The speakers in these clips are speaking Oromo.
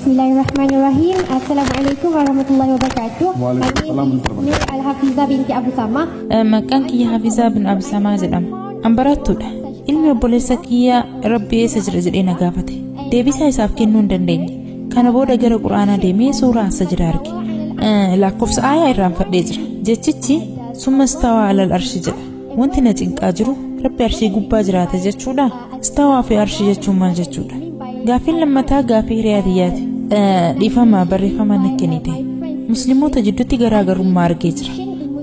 Bismillahirrahmanirrahim. Assalamualaikum warahmatullahi wabarakatuh. Waalaikumsalam My name is Nur Al-Hafizah binti Abu Samah. Maqaan kiyya Hafizaa bin Abisamaa jedhama. An barattuudha. Ilmi obboleessa kiyya Rabbi eessa jira jedhee na gaafate. Deebisaa isaaf kennuu hin dandeenye. Kana booda gara Quraanaa deemee suuraa As-Sajdaa arge. Lakkoofsa aayaa irraanfadhee jira. Jechichi summa istawaa alal arshi jedha. Wanti na cinqaa jiru Rabbi arshii gubbaa jiraata jechuudha. Istawaa fi arshii jechuun maal jechuudha? Gaaffiin lammataa gaaffii hiriyaa tiyyaati. Dhiifama barreeffama na kennite. Musliimoota jidduutti garaagarummaa argee jira.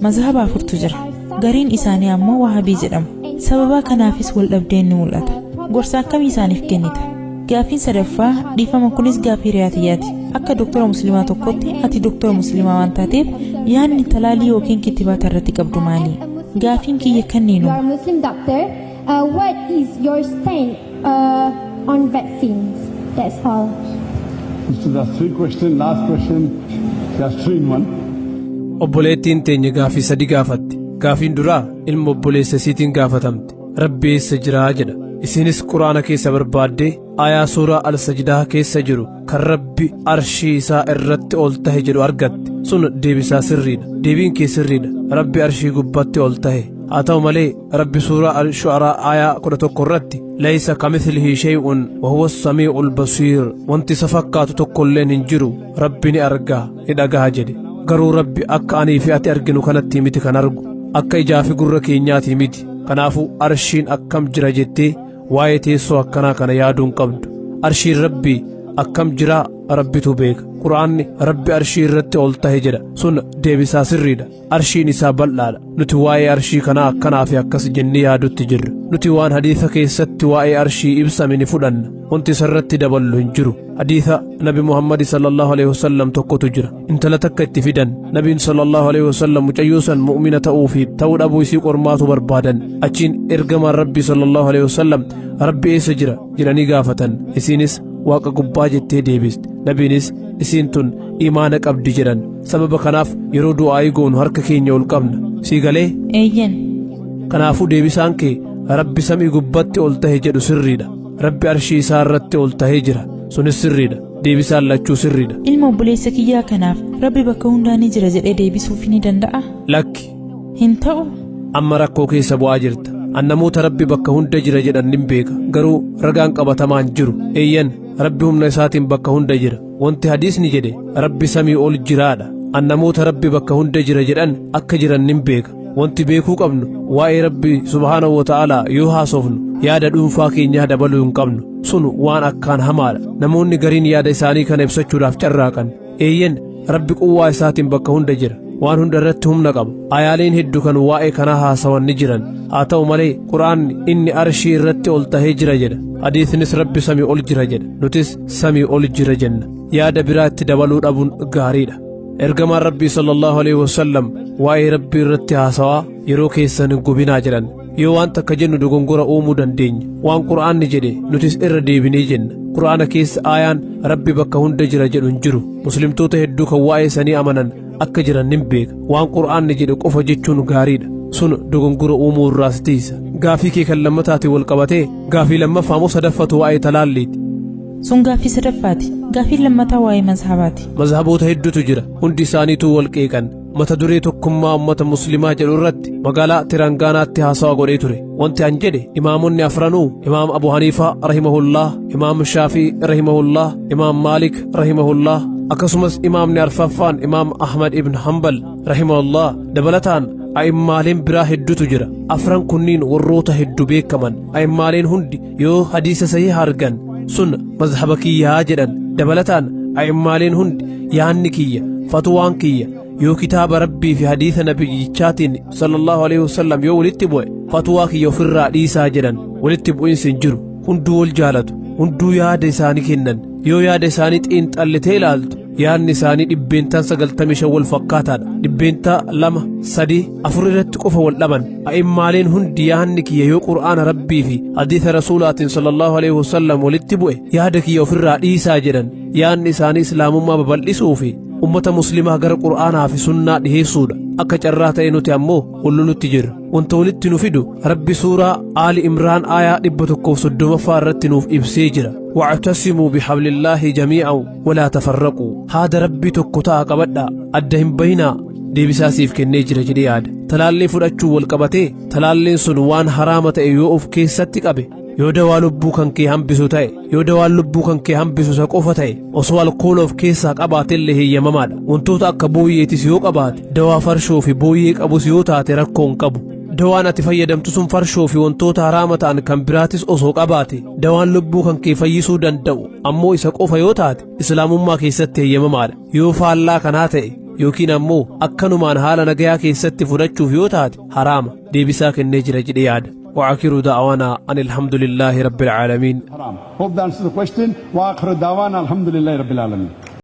Mazhaba afurtu jira. Gariin isaanii ammoo Wahabii jedhamu. Sababa kanaafis wal dhabdeen ni mul'ata. Gorsa akkamii isaaniif kennita? Gaaffiin sadaffaa dhiifama kunis gaaffii hiriyaa tiyyaati. Akka doktora musliimaa tokkotti ati doktora musliimaa waan taateef yaadni talaalii yookiin kittibaata irratti qabdu maali? Gaaffiin kiyya You kanniinuma. are a Muslim doctor. What is your stand on vaccines? That's all. So that's three questions. Last question. That's three in one. Obboleettiin teenya gaafii sadi gaafatti. Gaafiin duraa ilma obboleessa isiitiin gaafatamte. Rabbi eessa jiraa jedha. Isinis Quraana keessa barbaaddee aayaa suuraa Al-Sajdaa keessa jiru kan Rabbi arshii isaa irratti ol tahe jedhu argatte. Sun deebisaa sirriidha. Deebiin kee sirriidha. Rabbi arshii gubbaatti ol tahe. Haa ta'u malee Rabbi suuraa Al-Shu'araa aayaa 11 irratti laysa kamithlihi shay'un wa huwa as-samii'ul basiir, wanti isa fakkaatu tokkolleen hin jiru, Rabbi ni argaa ni dhagaha jedhe. Garuu Rabbi akka anii fi ati arginu kanatti miti kan argu, akka ijaa fi gurra keenyaatii miti. Kanaafuu arshiin akkam jira jettee waa'ee teessoo akkanaa kana yaaduu hin qabdu. Arshiin Rabbii akkam jiraa Rabbitu beeka. Quraanni Rabbi arshii irratti ol tahe jedha. Sun deebisaa sirriidha. Arshiin isaa bal'aadha. Nuti waa'ee arshii kanaa akkanaa fi akkas jennee yaadutti jirra. Nuti waan hadiisa keessatti waa'ee arshii ibsame ni fudhanna. Wanti isarratti daballu hin jiru. Hadiisa Nabi Muhammad sallallahu alaihi wasallam tokkotu jira. Intala takka itti fidan. Nabiin sallallahu alaihi wasallam mucayyoo san mu'mina ta'uu fi ta'uu dhabuu isii qormaatu barbaadan. Achiin ergamaan Rabbi sallallahu alaihi wasallam Rabbi eessa jira jedhanii gaafatan. Isiinis Waaqa gubbaa jettee deebiste. Nabiinis isiin tun imaana qabdi jedhan. Sababa kanaaf yeroo du'aayii goonu harka keenya ol qabna. Sii galee? Eeyyen. Kanaafuu deebisaan kee Rabbi samii gubbatti ol tahe jedhu sirriidha. Rabbi arshii isaa irratti ol tahee jira. Sunis sirriidha. Deebisaan lachuu sirriidha. Ilma obboleessa kiyyaa kanaaf Rabbi bakka hundaa ni jira jedhee deebisuuf ni danda'a? Lakki. Hin ta'u. Amma rakkoo keessa bu'aa jirta. An namoota Rabbi bakka hunda jira jedhan nin beeka. Garuu ragaan qabatamaan jiru. Eeyyan, Rabbi humna isaatiin bakka hunda jira. Wanti hadiisni jedhe Rabbi samii ol jiraadha. An namoota Rabbi bakka hunda jira jedhan akka jiran nin beeka. Wanti beekuu qabnu waa'ee Rabbi subhaanahu wa ta'aalaa yoo haasofnu yaada dhuunfaa keenyaa dabaluu hin qabnu. Sun waan akkaan hamaadha. Namoonni gariin yaada isaanii kana ibsachuudhaaf carraaqan. Eeyyan, Rabbi quwwaa isaatiin bakka hunda jira. Waan hunda irratti humna qaba. Ayaaleen hedduu kan waa'ee kanaa haasawan ni jiran. Haa ta'u malee Quraanni inni arshii irratti ol tahee jira jedha. Hadiisnis Rabbi samii ol jira jedha. Nutis samii ol jira jenna. Yaada biraa itti dabaluu dhabuun gaariidha. Ergamaan Rabbii sallallahu alaihi wasallam waa'ee Rabbii irratti haasawaa yeroo keessan hin gubinaa jedhan. Yoo waan takka jennu dogongora uumuu dandeenya. Waan Quraanni jedhe nutis irra deebinee jenna. Quraana keessa aayaan Rabbi bakka hunda jira jedhu hin jiru. Muslimtoota hedduu kan waa'ee sanii amanan akka jiran nin beeka. Waan Quraanni jedhe qofa jechuun gaariidha. Sun dogongora uumuu irraas tiisa. Gaafii kee kan lammataatiin wal qabatee gaafii lammaffaa moo sadaffatu waa'ee talaalliiti? Sun gaaffii sadaffaati. Gaaffiin lammataa waa'ee mazhabaati. Mazhaboota hedduutu jira. Hundi isaaniituu wal qeeqan. Mata duree tokkummaa uummata musliimaa jedhu irratti magaalaa Tirangaanaatti haasawa godhee ture. Wanti an jedhe imaamonni afranuu Imaam Abu Haniifaa rahimahullah, Imaam Shaafii rahimahullah, Imaam Maalik rahimahullah, akkasumas imaamni arfaffaan Imaam Ahmad ibn Hanbal rahimahullah, dabalataan a'immaaleen biraa hedduutu jira. Afran kunniin warroota hedduu beekaman. A'immaaleen hundi yoo hadiisa sahiha argan sun mazhaba kiyyaa jedhan. Dabalataan a'immaaleen hundi yaanni kiyya, fatwaan kiyya yoo kitaaba Rabbii fi hadiisa nabiyyichaatiin sallallahu alaihi wasallam yoo walitti bu'e fatwaa kiyya ofirraa dhiisaa jedhan. Walitti bu'iinsi hin jiru. Hunduu wal jaalatu. Hunduu yaada isaanii kennan. Yoo yaada isaanii xiinxallitee ilaaltu yaadni isaanii 95% wal fakkaataadha. 2%, 3, 4 irratti qofa wal dhaban. A'immaaleen hundi yaadni kiyya yoo Qur'aana Rabbii fi hadiisa Rasuulaatiin sallallahu alaihi wasallam walitti bu'e yaada kiyya ofirraa dhiisaa jedhan. Yaadni isaanii islaamummaa babal'isuu fi Ummata Muslimaa gara Qur'aanaa fi sunnaa dhiheessuudha. Akka carraa ta'e nuti ammoo wal lolutti jirra. Wanta walitti nu fidu Rabbi suuraa Aali Imraan aayaa 130ffaa irratti nuuf ibsee jira. Wactasimuu bihablillaahi jamii'an walaa tafarraquu. Haada Rabbii tokko ta'a qabadhaa, adda hin bahinaa. Deebisaa siif kennee jira jedhee yaada. Talaallii fudhachuu wal qabatee talaalliin sun waan haraama ta'e yoo of keessatti qabe, yoo dawaa lubbuu kan kee hambisu ta'e, yoo dawaan lubbuu kan kee hambisu isa qofa ta'e, osoo alkoola of keessaa qabaatellee heeyyamamaadha. Wantoota akka booyyeetis yoo qabaate, dawaa farshoo fi booyyee qabus yoo taate rakkoo hin qabu. Dawaan ati fayyadamtu sun farshoo fi wantoota haraama ta'an kan biraatis osoo qabaate, dawaan lubbuu kan kee fayyisuu danda'u ammoo isa qofa yoo taate, islaamummaa keessatti heeyyamamaadha. Yoo faallaa kanaa ta'e yookiin ammoo akkanumaan haala nagayaa keessatti fudhachuuf yoo taate haraama. Deebisaa kennee jira jedhee yaada. وآخر دعوانا أن الحمد لله رب العالمين. Haram. Hope that answers the question. Wa akhiru da'wana alhamdulillahi rabbil alamin.